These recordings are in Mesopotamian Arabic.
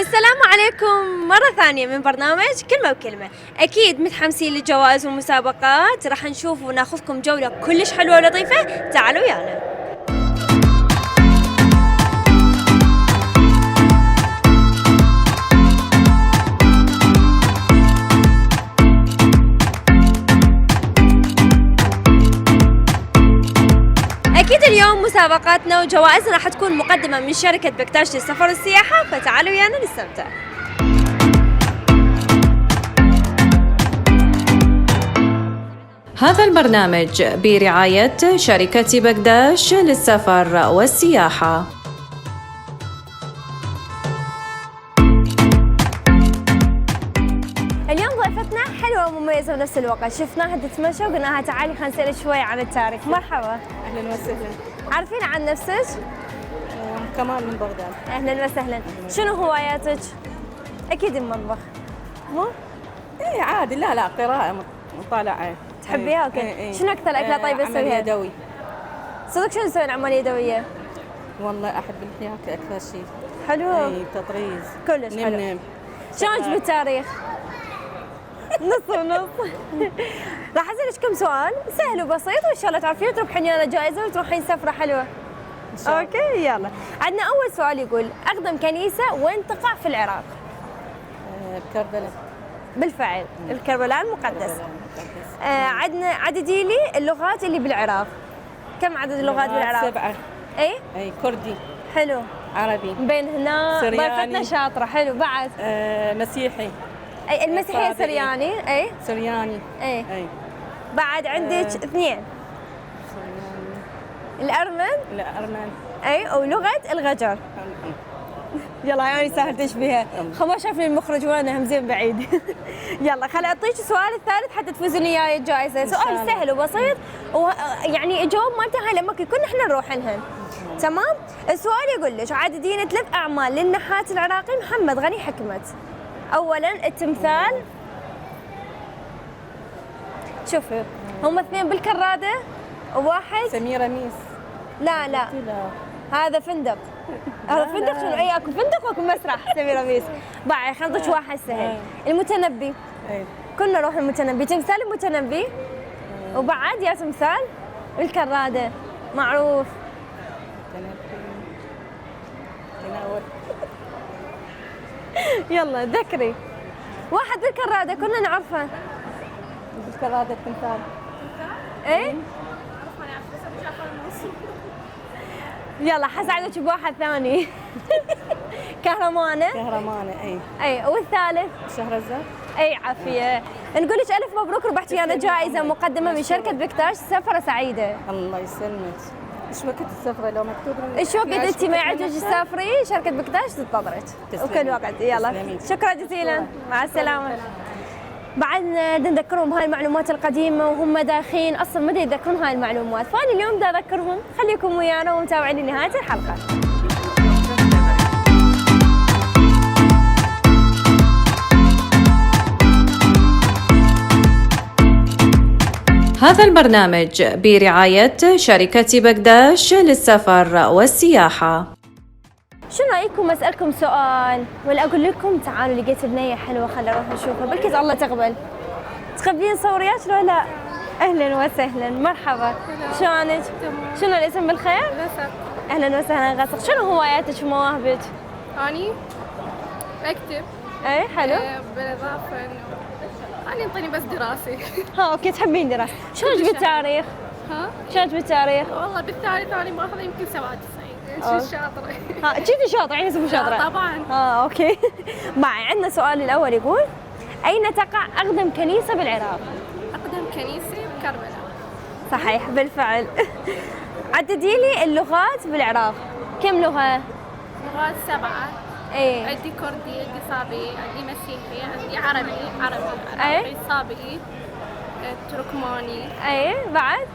السلام عليكم مرة ثانية من برنامج كلمة وكلمة. أكيد متحمسين للجوائز والمسابقات، راح نشوف وناخذكم جولة كلش حلوة ولطيفة. تعالوا ويانا. أكيد اليوم مسابقاتنا وجوائزنا راح تكون مقدمة من شركة بكتاش للسفر والسياحة، فتعالوا ويانا نستمتع. هذا البرنامج برعاية شركة بكداش للسفر والسياحة. اليوم ضيفتنا حلوة ومميزة بنفس الوقت، شفناها تتمشى وقلناها تعالي خلينا نسأل شوي عن التاريخ. مرحبا. اهلا وسهلا. عارفين عن نفسك؟ كمال من بغداد. أهلا وسهلا. شنو هواياتك؟ أكيد المطبخ. مو؟ ايه عادي، لا قراءة مطالعة. تحبيها؟ اوكي. إيه. شنو أكثر أكلة طيبة عمل تسويها؟ يدوي. صدق شنو تسوين أعمال يدوية؟ والله احب الحياة اكثر شيء. حلو. اي تطريز كلش حلو. نم. شلونك بالتاريخ؟ نص ونص. راح اسالك كم سؤال سهل وبسيط وان شاء الله تعرفين تربحين لنا جائزه وتروحين سفره حلوه. اوكي يلا. عندنا اول سؤال يقول اقدم كنيسه وين تقع في العراق؟ بكربلاء. بالفعل الكربلاء المقدس. عندنا عددي لي اللغات اللي بالعراق. كم عدد اللغات بالعراق؟ 7. اي كردي. حلو. عربي. بين هنا ضيفتنا شاطره. حلو. بعد مسيحي. اي المسيحيه سرياني. اي سرياني. اي بعد عندك 2. الارمن. الارمن. اي ولغه الغجر. يلا يعني سهلتش بيها. ما شافني المخرج وانا همزين بعيد. يلا خلي اعطيك السؤال الثالث حتى تفوزين وياي الجائزه. سؤال سهل وبسيط ويعني الجواب مالته هاي لما كنا احنا نروح لهن. تمام. السؤال يقول لك عددين 3 اعمال للنحات العراقي محمد غني حكمت. اولا التمثال. شوفي هم 2 بالكراده وواحد سميرة ميس. لا هذا فندق. هذا فندق شنو؟ اي اكو فندق واكو مسرح. سميرة ميس. بعد خلينا نعطيك واحد سهل. المتنبي. كنا نروح المتنبي. تمثال المتنبي وبعد يا تمثال الكراده معروف. يلا ذكري واحد بالكراده كنا نعرفه. بالكرادة التمثال. ايه يلا حساعدك بواحد ثاني. كهرمانه. اي والثالث شهرزاد. اي عافيه. نقول لك الف مبروك، ربحتي ويانا جائزه مقدمه من شركه بكتاش. سفره سعيده. الله يسلمك. ايش وقت السفره لو مكتوب؟ ايش وقت انت ما يعجبك تسافري شركه بكتاش تنتظرك وكل وقت. يلا شكرا جزيلا. مع السلامه. بعد نذكرهم هاي المعلومات القديمه وهم داخلين اصلا ما يتذكرون هاي المعلومات، فانا اليوم بدي اذكرهم. خليكم ويانا ومتابعين لنهايه الحلقه. هذا البرنامج برعاية شركة بكداش للسفر والسياحة. شو رايكم اسالكم سؤال ولا اقول لكم تعالوا لقيت بنيه حلوه خلينا نروح نشوفها بلكي الله تقبل. تقبلين صوريات ولا لا؟ اهلا وسهلا. مرحبا. شلونك؟ شنو الاسم بالخير؟ غسق. اهلا وسهلا غسق. شنو هواياتك ومواهبك؟ اني اكتب. اي حلو. بالاضافه انه اني انطيني بس دراسي. اوكي تحبين دراسه. شلونك بالتاريخ؟ شلونك بالتاريخ؟ والله بالتاريخ اني ماخذه يمكن 97. شو شاطره. جيتي شاطره يعني اسمه شاطره. طبعا. اوكي. معي عندنا سؤال الاول يقول اين تقع اقدم كنيسه بالعراق؟ اقدم كنيسه بكربلاء. صحيح بالفعل. عددي لي اللغات بالعراق. كم لغه؟ لغات 7. ايه عندي كردي، عندي صابي، عندي مسيحي، عندي عربي صابئي، تركماني. ايه بعد؟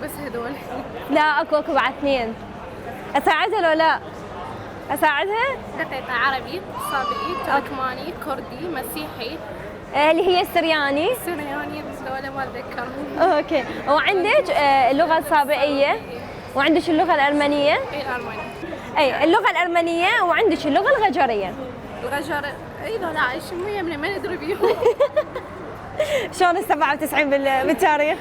بس هذول. لا اكو بعد 2. اساعدها لو لا؟ اساعدها؟ دقيقة. عربي، صابئي، تركماني، كردي، مسيحي. اللي هي السرياني. سرياني بس هذول ما اتذكرهم. اوكي. وعندك اللغة الصابئية وعندك اللغة الأرمنية. اي الأرمني. اي اللغة الأرمنية وعندك اللغة الغجرية. الغجر ايضا لا عايشين ويا من ما ندري بيهم. شلون ال 97 بالتاريخ؟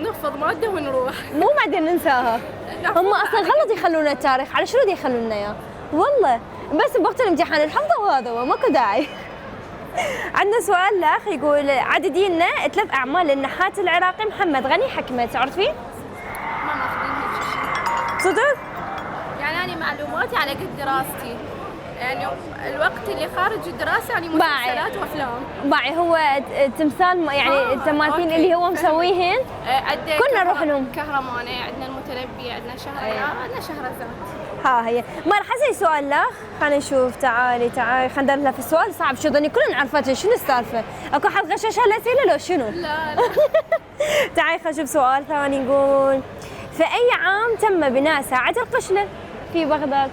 نحفظ ماده ونروح. مو بعدين ننساها. هم اصلا غلط يخلونا التاريخ، على شنو يخلونا اياه؟ والله بس بوقت الامتحان الحفظه وهذا هو ماكو داعي. عندنا سؤال لاخ يقول عددي لنا 3 اعمال للنحات العراقي محمد غني حكمة، تعرفين؟ ما ماخذين هيك شيء. صدق؟ يعني أنا معلوماتي على قد دراستي. يعني الوقت اللي خارج الدراسة يعني باعي. مسلسلات وأفلام. باعي هو تمثال يعني التماثيل أوكي. اللي هو مسويهن كنا نروح لهم. كهرمانة، عندنا المتنبي، عندنا شهريار، عندنا شهرزاد. ها هي ما راح اسال سؤال لا خلينا نشوف. تعالي خلينا ندور لها في السؤال صعب شو ظني كلنا عرفته شنو السالفه؟ اكو حد غشش هالاسئله لو شنو؟ لا تعالي خلينا نشوف سؤال ثاني. نقول في اي عام تم بناء ساعة القشلة في بغداد؟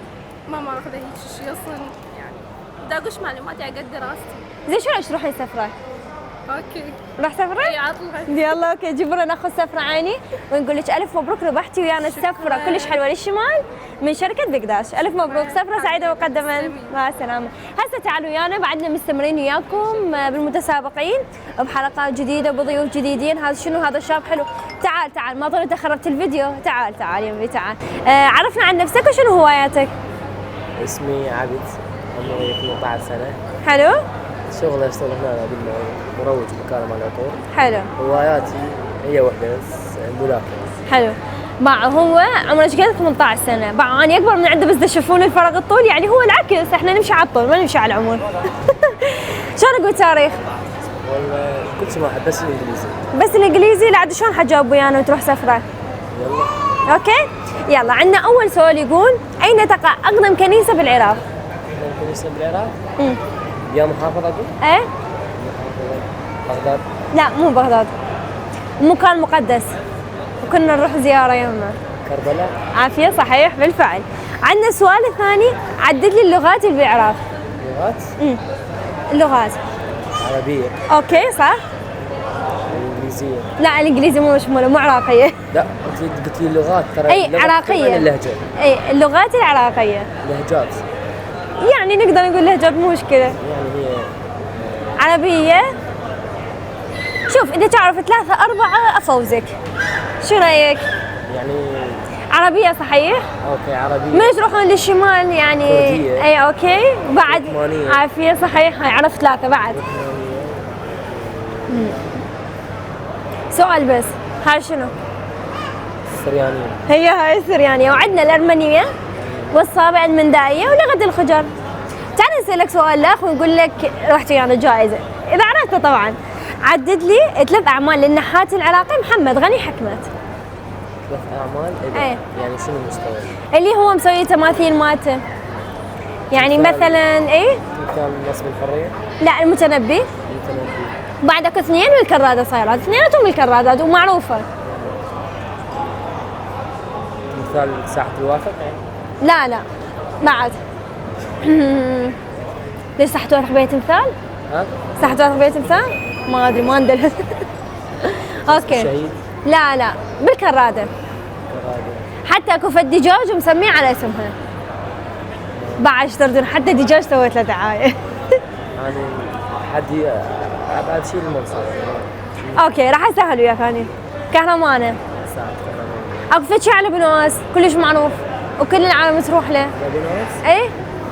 ما ماخذ هيك شيء أصلا، يعني بدي أقش معلوماتي على قد دراستي. زين شو رايك تروحين سفرة؟ أوكي. راح سفرة؟ أي عطلة. يلا اوكي جبرنا ناخذ سفرة عيني ونقول لك الف مبروك ربحتي ويانا السفرة كلش حلوة للشمال من شركة بقداش. الف مبروك سفرة سعيدة مقدما. مع السلامة. هسه تعالوا ويانا بعدنا مستمرين وياكم بالمتسابقين بحلقات جديدة بضيوف جديدين. هذا شنو هذا الشاب حلو. تعال ما ظن انت خربت الفيديو. تعال يمي تعال. عرفنا عن نفسك وشنو هواياتك؟ اسمي عابد، عمري 18 سنة. حلو شغل اشتغل هنا مروج مكالمة العطور. حلو هواياتي هي وحدة بس، الملاكمة. حلو. باع هو عمره ايش قد 18 سنة، باع انا اكبر من عنده بس تشوفون الفرق الطول، يعني هو العكس احنا نمشي على الطول ما نمشي على العمر. شلون اقول تاريخ؟ والله كل شيء ما احب بس الانجليزي. بس الانجليزي لا عاد شلون حتجاوب ويانا وتروح سفرة؟ يلا. اوكي؟ يلا عندنا اول سؤال يقول اين تقع اقدم كنيسة بالعراق؟ أقدم كنيسة بالعراق؟ يا محافظة أقول؟ ايه؟ بغداد؟ لا مو بغداد. مكان مقدس وكنا نروح زيارة يمه. كربلاء؟ عافية صحيح بالفعل. عندنا السؤال الثاني عدد لي اللغات اللي بالعراق. لغات؟ اللغات. عربية. اوكي صح؟ انجليزية. لا الانجليزي مو مشمولة مو عراقية. لا قلت لي اللغات ترى. اي عراقية. اللهجة. اي اللغات العراقية. لهجات. يعني نقدر نقول لهجات مو مشكلة. يعني هي عربية. شوف إذا تعرف 3 4 أفوزك. شو رأيك؟ يعني عربية صحيح؟ اوكي عربية. من تروحون للشمال يعني. كردية. اي اوكي بعد. عثمانية. عافية صحيح هاي عرفت 3 بعد. سؤال بس هاي شنو؟ السريانية. هي هاي السريانية وعندنا الأرمنية والصابع المندائية ولغة الخجر. تعال نسألك سؤال لاخ ونقول لك رحت ويانا جائزة إذا عرفته طبعا. عدد لي 3 أعمال للنحات العراقي محمد غني حكمة. 3 أعمال؟ ايه. يعني شنو المستوى؟ اللي هو مسوي تماثيل مالته. يعني مثلا ايه؟ مثال نصب الحرية؟ لا المتنبي. المتنبي. بعدك 2 والكرادة صايرات، اثنيناتهم الكرادات ومعروفة. مثال ساحة الوافق يعني؟ لا بعد. ليش ساحة واثق بيت تمثال؟ ها؟ ساحة واثق بيت تمثال؟ ما ادري ما اندل. اوكي. شهيد؟ لا بالكرادة. كرادة. حتى اكو فد دجاج ومسميه على اسمها. بعد ايش تردون حتى دجاج سويت له دعاية. يعني حد بعد شيء المنصب. اوكي راح اسهل وياك اني. كهرمانة. ساعة كهرباء. اكو فد شي على بنواس كلش معروف وكل العالم تروح له. بنواس؟ ايه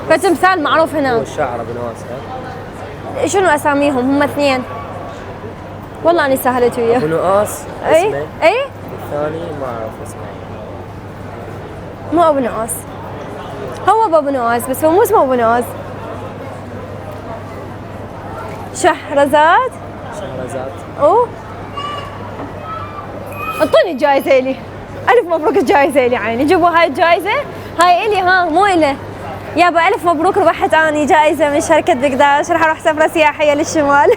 فتمثال معروف هو هناك. الشاعر بنواس ها؟ شنو اساميهم؟ هم 2. والله اني سهلت وياه. بنواس اي اسمه. اي الثاني ما اعرف اسمه. مو ابو نواس. هو ابو نواس بس هو مو اسمه ابو نواس. شهرزاد. شهرزاد. اعطوني الجائزة لي. الف مبروك الجائزة لي عيني. جيبوا هاي الجائزة هاي الي ها مو إله. يابا الف مبروك ربحت اني جائزة من شركة بقداش راح اروح سفرة سياحية للشمال.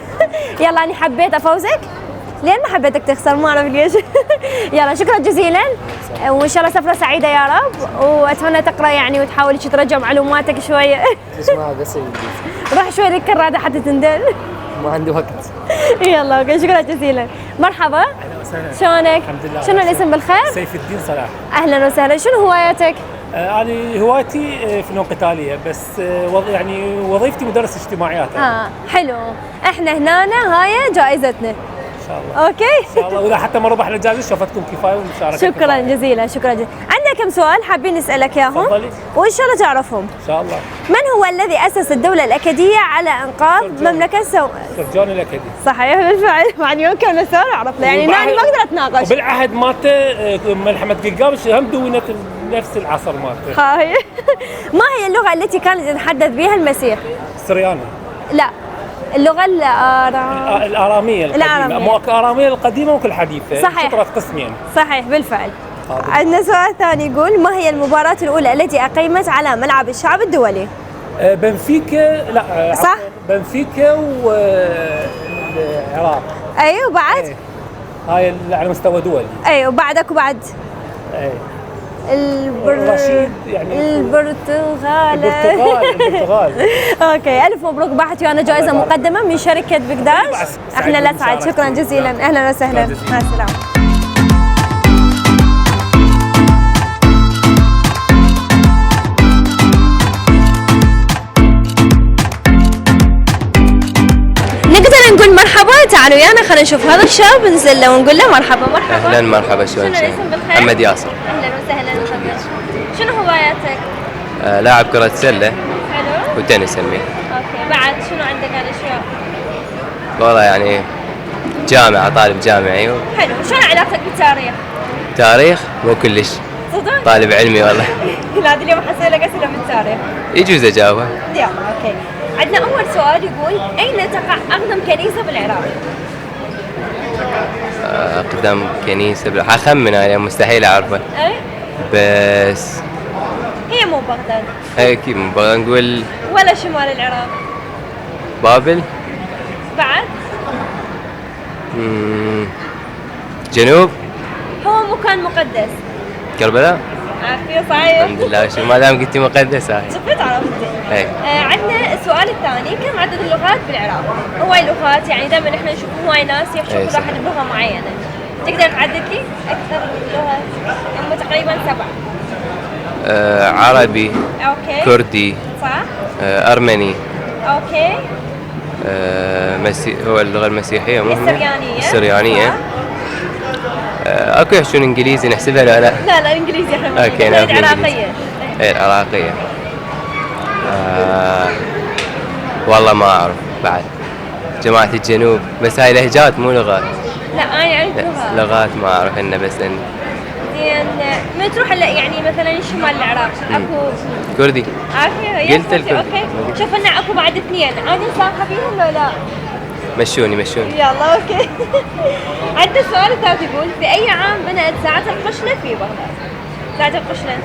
يلا اني حبيت افوزك. لين ما حبيتك تخسر ما اعرف ليش. يلا شكرا جزيلا وان شاء الله سفرة سعيدة يا رب واتمنى تقرا يعني وتحاولي ترجع معلوماتك شوية. اسمها بس انجليزي. روح شوي للكرادة حتى تندل. ما عندي وقت. يلا اوكي شكرا جزيلا. مرحبا. اهلا وسهلا. شلونك؟ الحمد لله. شنو الاسم بالخير؟ سيف الدين صلاح. اهلا وسهلا. شنو هواياتك؟ أنا هوايتي فنون قتالية، بس يعني وظيفتي مدرس اجتماعيات. حلو. احنا هنا هاي جائزتنا إن شاء الله. اوكي إن شاء الله، وإذا حتى ما ربحنا الجائزة شوفتكم كفاية والمشاركة. شكرا جزيلا، شكرا جزيلا. عندنا كم سؤال حابين نسألك اياهم تفضلي. وان شاء الله تعرفهم. إن شاء الله. من هو الذي أسس الدولة الأكدية على إنقاذ مملكة جون الأكدي. صحيح بالفعل. يعني يمكن نسأل عرفنا، يعني هنا ما أقدر أتناقش. وبالعهد مالته ملحمة قلقامش هم دونت نفس العصر مالته. هاي. ما هي اللغة التي كانت يتحدث بها المسيح؟ السرياني. لا، اللغة الآرامية القديمة. مو الآرامية القديمة وكل حديثة. صحيح. شطرة قسمين. صحيح بالفعل. عندنا سؤال ثاني يقول ما هي المباراة الأولى التي أقيمت على ملعب الشعب الدولي؟ بنفيكا. لا صح. بنفيكا والعراق. أيوه بعد؟ ايه. هاي على مستوى دولي. أيوه بعدك وبعد؟ ايه. البرتغال. البرتغال. اوكي، الف مبروك، باحت ويانا جائزه مقدمه من شركه بقداش. احنا الاسعد، شكرا جزيلا، اهلا وسهلا، مع السلامه. نقدر نقول مرحبا، تعالوا ويانا خلينا نشوف هذا الشاب، ننزل له ونقول له مرحبا. مرحبا. اهلا مرحبا، شلونك؟ محمد ياسر. اهلا وسهلا. شنو هواياتك؟ لاعب كرة سلة. حلو. وتنس امي. اوكي، بعد شنو عندك على اشياء؟ والله يعني جامعة، طالب جامعي. حلو. شلون علاقتك بالتاريخ؟ تاريخ مو كلش. صدق؟ طالب علمي والله. لا اليوم حسألك اسئله بالتاريخ. يجوز اجاوبها. يلا اوكي. عندنا اول سؤال يقول اين تقع اقدم كنيسه بالعراق؟ اقدم كنيسة حخمن انا، مستحيل اعرفها. اي؟ بس هي مو بغداد. اكيد نقول ولا شمال العراق. بابل. بعد؟ جنوب. هو مكان مقدس. كربلاء. عافية صحيح. الحمد لله، شو ما دام قلتي مقدس هاي. شفت عرفت. اي. عندنا السؤال الثاني، كم عدد اللغات بالعراق؟ هواي لغات، يعني دائما احنا نشوف هواي ناس يحشوا كل واحد بلغة معينة. تقدر تعدد لي أكثر لغات؟ هم تقريبا 7. عربي. اوكي. كردي. صح. أرمني. اوكي. هو اللغة المسيحية مو السريانية. السريانية. اكو يحشون انجليزي نحسبها ولا لا؟ لا لا انجليزي احنا. اوكي نعرف العراقية. ايه العراقية. والله ما اعرف بعد. جماعة الجنوب، بس هاي لهجات مو لغات. لا انا اعرف لغات. لغات ما اعرف انه بس زين، ما تروح يعني مثلا شمال العراق اكو كردي. عارفه؟ قلت الكردي. اوكي. شوف لنا اكو بعد 2 عادي سامحه بيهم ولا لا؟ مشوني. يلا اوكي. عندنا السؤال الثالث يقول في اي عام بنت ساعة القشنة في بغداد؟ ساعة القشنة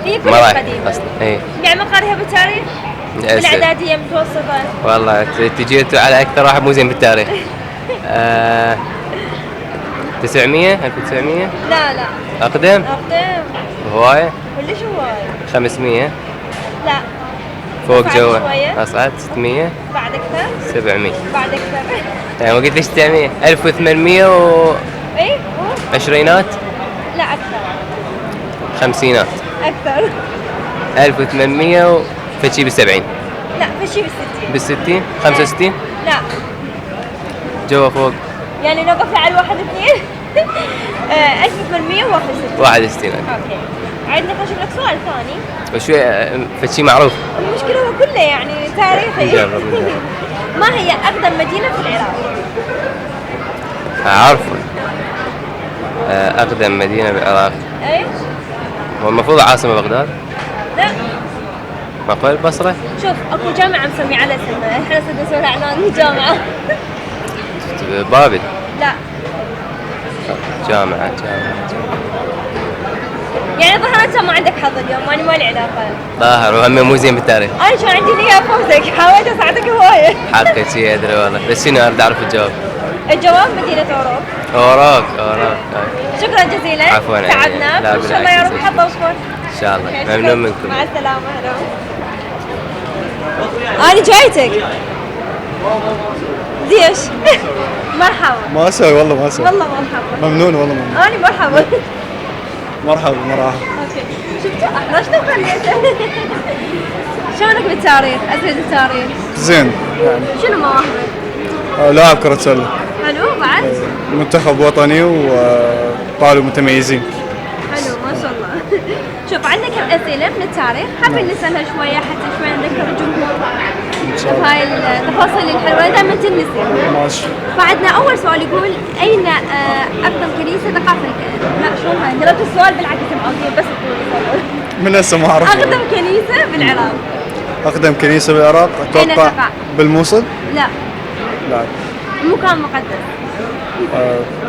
هي كلش قديمة اصلا. اي. يعني مقارها بالتاريخ؟ بالاعدادية متوسطة؟ والله تجيت على اكثر واحد مو زين بالتاريخ. 900 1900. لا لا اقدم. هواية؟ كلش هواية. 500. لا فوق جوا اصعد. 600. بعد اكثر. 700. بعد اكثر. يعني ما قلت ليش 900. 1800 و اي عشرينات. لا اكثر. خمسينات. اكثر. 1800 و فشي ب 70. لا فشي بال60. بال60. 65. لا جوا فوق. يعني نوقف على 1 2. 1861. 61. اوكي. عندنا خلينا نشوف لك سؤال ثاني. وشوي فشي معروف. المشكلة هو كله يعني تاريخي. ما هي أقدم مدينة في العراق؟ أعرفه. أقدم مدينة بالعراق. أي؟ هو المفروض عاصمة بغداد. لا. معقول البصرة؟ شوف أكو جامعة مسمية على اسمها، احنا صرنا نسوي لها إعلان جامعة. بابل. لا. جامعة. يعني ظهرت ما عندك حظ اليوم، أنا ما لي علاقة. ظاهر وهم مو زين بالتاريخ. أنا شو عندي نية أفوزك، حاولت أساعدك هواية. حقك شي أدري والله، بس شنو أريد أعرف الجواب. الجواب مدينة أوروب. شكرا جزيلا. عفوا. تعبنا. إن شاء الله يا رب حظكم. إن شاء الله. ممنون منكم. مع السلامة. أنا جايتك. ليش؟ مرحبا. ما اسوي والله ما اسوي. والله مرحبا. ممنون والله ممنون. أنا مرحبا. مرحبا. اوكي. شفتوا احرجته وخليته. شلونك بالتاريخ؟ اسئله التاريخ. زين يعني. شنو مواهبك؟ لاعب كرة سلة. حلو بعد؟ منتخب وطني وطالب متميزين. حلو ما شاء الله. شوف عندنا كم اسئله من التاريخ حابين نسالها شويه حتى شويه نذكر الجمهور بهاي التفاصيل الحلوه دائما تنسي. ماشي. بعدنا اول سؤال يقول اين اقدم كنيسه تقع في لا شلون هاي؟ قرأت السؤال بالعكس معطيه بس تقول من هسه ما اعرف. اقدم كنيسه بالعراق. اقدم كنيسة بالعراق أين اتوقع تقع؟ بالموصل؟ لا لا. مكان مقدس.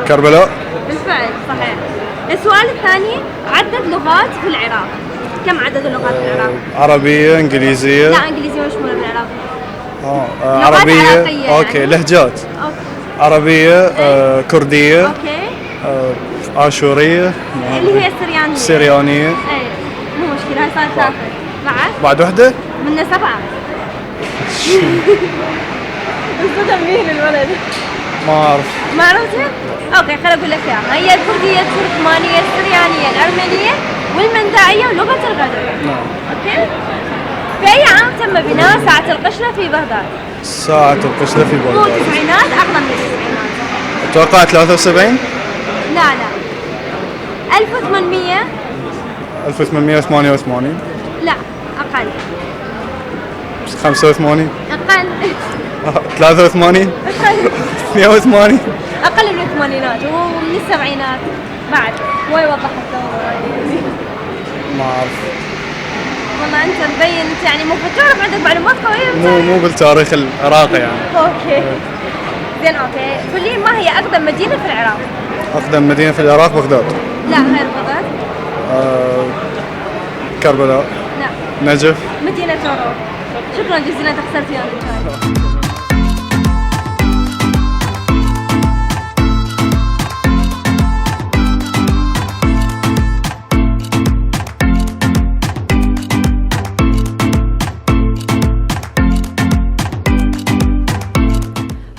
كربلاء. بالفعل صحيح. السؤال الثاني عدد لغات في العراق. كم عدد اللغات في العراق؟ عربية، انجليزية. لا انجليزيه مشموله بالعراق. عربية. عراقية اوكي يعني. لهجات. اوكي. عربية، كردية، اوكي. آشورية، اللي هي السريانيه. سريانية. اي مو مشكله هاي صارت ثالثه. بعد وحدة؟ منا 7. انصدم بيه الولد. ما اعرف. ما عرفتها؟ اوكي خليني اقول لك اياها، هي الكرديه، التركمانيه، السريانيه، الارمينيه، والمندائيه ولغه الغدر. نعم. اوكي؟ في اي عام تم بناء ساعة القشلة في بغداد؟ ساعة القشلة في مو بغداد. التسعينات، اقدم من التسعينات. اتوقع 73. لا 1800. 1888. لا اقل. 85. اقل. 83. اقل. 82. اقل من الثمانينات ومن السبعينات بعد. ما يوضح الثورة. ما اعرف. والله انت مبين انت يعني المفروض تعرف عندك معلومات قوية. مو بالتاريخ العراقي يعني. اوكي. زين اوكي، قول لي ما هي اقدم مدينة في العراق؟ اقدم مدينة في العراق بغداد. لا غير بغداد. كربلاء. لا. نجف. مدينة تورو. شكرا جزيلا انت خسرت يوم.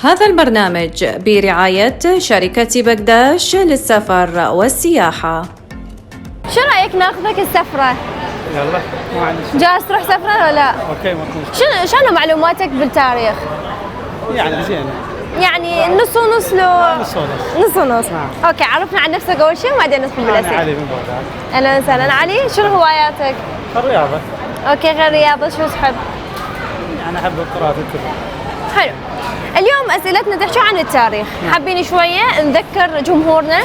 هذا البرنامج برعاية شركة بقداش للسفر والسياحة. شو رايك ناخذك السفره؟ يلا ما عندي شيء. جاهز تروح سفره ولا لا؟ اوكي ما كنت شنو معلوماتك بالتاريخ؟ يعني زين. يعني نص ونص لو نص ونص. نص ونص. نعم. اوكي عرفنا عن نفسك اول شيء وبعدين ندخل انا بالاسئله. علي من بغداد. اهلا وسهلا علي، شنو هواياتك؟ الرياضة. اوكي غير رياضه شو تحب؟ يعني احب القراءة الكتب. حلو. اليوم اسئلتنا تحكي عن التاريخ، حابين شويه نذكر جمهورنا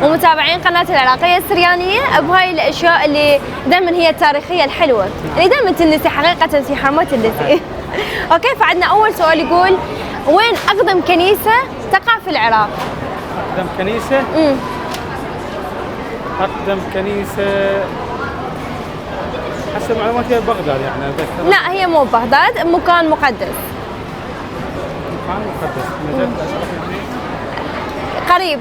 ومتابعين قناه العراقيه السريانيه بهاي الاشياء اللي دائما هي التاريخيه الحلوه، اللي دائما تنسي حقيقه في حرمه تنسي. اوكي فعندنا اول سؤال يقول وين اقدم كنيسه تقع في العراق؟ أقدم كنيسة. أقدم كنيسة حسب معلوماتي بغداد يعني أتذكر. لا هي مو بغداد، مكان مقدس. مكان مقدس. نجد أشرف يعني. قريب.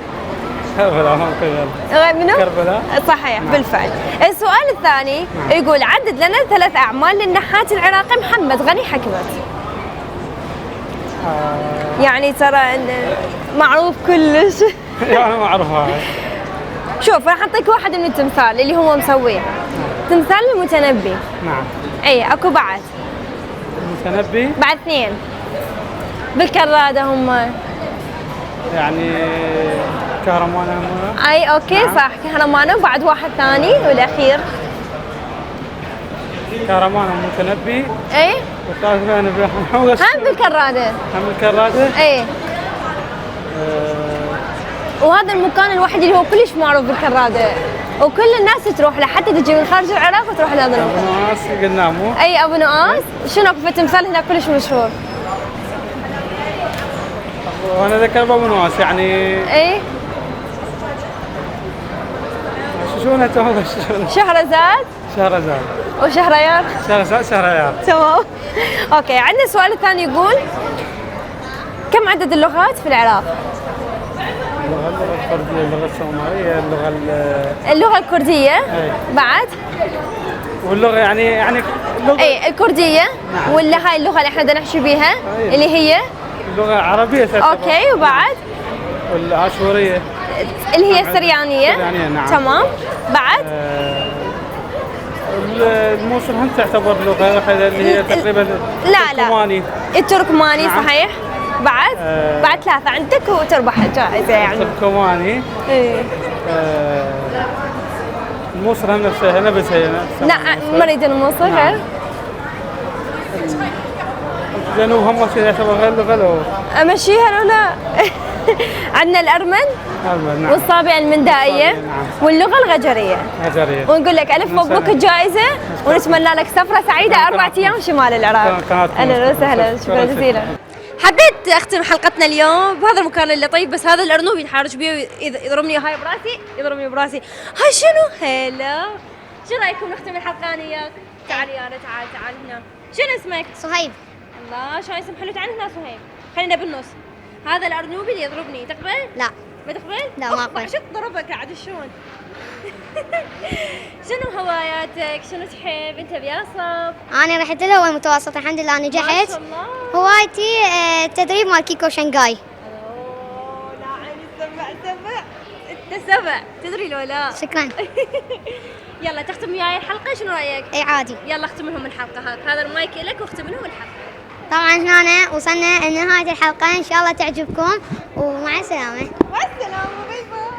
كربلاء ممكن. منو؟ كربلاء. صحيح بالفعل. السؤال الثاني يقول عدد لنا 3 أعمال للنحات العراقي محمد غني حكمت. يعني ترى معروف كلش. أنا ما أعرفها. شوف راح أعطيك واحد من التمثال اللي هو مسويه. تمثال المتنبي. نعم. اي اكو بعد. المتنبي. بعد 2 بالكرادة هم. يعني كهرمانة هم. اي اوكي نعم. صح كهرمانة، وبعد واحد ثاني والاخير. كهرمانة المتنبي. اي والثالث بين هم بالكرادة. هم الكرادة. اي وهذا المكان الوحيد اللي هو كلش معروف بالكرادة، وكل الناس تروح له حتى تجي من خارج العراق وتروح لهذا المكان. أبو نواس قلنا مو. اي ابو نواس. شنو في تمثال هناك كلش مشهور. وانا ذكر ابو نواس يعني. اي شلون تو شهرزاد شهرزاد وشهريار. شهرزاد شهريار. تمام. اوكي عندنا السؤال الثاني يقول كم عدد اللغات في العراق؟ اللغة الكردية، اللغة الصومالية، اللغة الكردية. بعد واللغة يعني اللغة. اي الكردية. نعم. ولا هاي اللغة اللي احنا بدنا نحكي بيها اللي هي اللغة عربية. اوكي وبعد والآشورية اللي هي السريانية. السريانية نعم. تمام. بعد الموصل هم تعتبر لغة اللي هي تقريبا لا التركماني. التركماني نعم. صحيح. بعد بعد 3 عندك وتربح الجائزة يعني. التركماني. إيه. الموصل هم نفسها لا ما نريد الموصل غير. الجنوب هم يعتبر غير لغة لو امشيها لولا. عندنا الارمن نعم. والصابع المندائية نعم. واللغة الغجرية. غجرية. ونقول لك ألف مبروك الجائزة ونتمنى لك سفرة سعيدة 4 أيام شمال العراق. أهلا وسهلا شكرا جزيلا. حبيت أختم حلقتنا اليوم بهذا المكان اللي طيب بس هذا الأرنوب يتحرش بي يضربني هاي براسي يضربني براسي. هاي شنو؟ هلا شو رأيكم نختم الحلقة أنا وياك؟ تعال يا ريت تعال هنا. شنو اسمك؟ صهيب. الله شو اسم حلو تعال هنا صهيب. خلينا بالنص. هذا الأرنوبي اللي يضربني تقبل؟ لا ما تقبل؟ لا ما أقبل. شو ضربك عاد شلون؟ شنو هواياتك؟ شنو تحب؟ أنت بياصف؟ أنا رحت له المتوسط الحمد لله نجحت. ما شاء الله. هوايتي التدريب مال كيكو شنغاي. أوه لا عيني سبع أنت سبع تدري لو لا؟ شكرا. يلا تختم وياي الحلقة شنو رأيك؟ اي عادي. يلا اختم لهم الحلقة هذا المايك لك واختم لهم الحلقة. طبعا هنا وصلنا لنهاية الحلقة إن شاء الله تعجبكم ومع السلامة. مع السلامة باي باي.